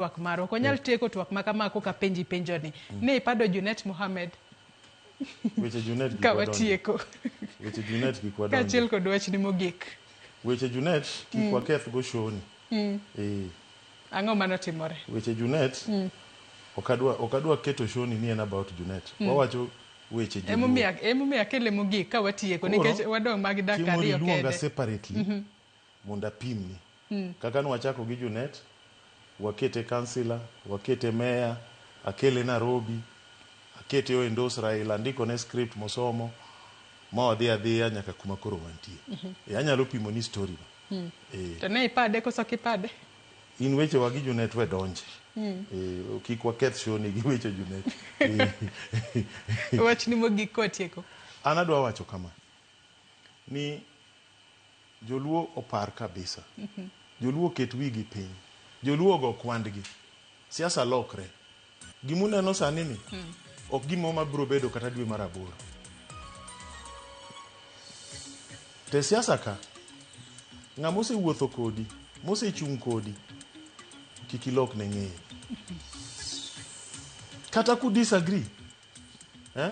Twak marwa. Ok wanyal tieko twak ma kama koka apenji penjo ni. Ni ipado Junet Mohamed Weche Junet kik ka wadonje. watieko. Weche Junet kik wadonje. Kaachiel kod wachni mogik. Weche Junet kik waketh go show ni. Eh. Ang'o manotimore? Weche Junet ok adwa ok adwa keto show ni ni en about Junet. Wawacho weche joluo. Emomiyo emomiyo akele mogik ka watieko nikech wadong' mag dakika Chieng' moro ariyo iluonga kende. separately mondo apimni. Kaka nwachako gi Junet, wakete councillor, wakete mayor, akele Nairobi, akete o endorse Raila, andikone script mosomo, ma wadhi adhiya nyaka kuma koro wantie. E, anyalo pimo ni story no. E, To ne ipade koso ok ipade? in weche wa gi Junet we donje. E, kik waketh show ni gi weche Junet. E, Wachni mogik kwatieko. an adwa wacho kama ni joluo opar kabisa. Joluo oket wigi piny. Joluo ogo kwandgi. Siasa lokre. Gimuneno sani ni ok gimo mabiro bedo kata dwe mar aboro. Te siasa ka, ng'ama osewuotho kodi, mosechung' kodi, kik ilok ne ng'eye. Kata ku disagree, eh?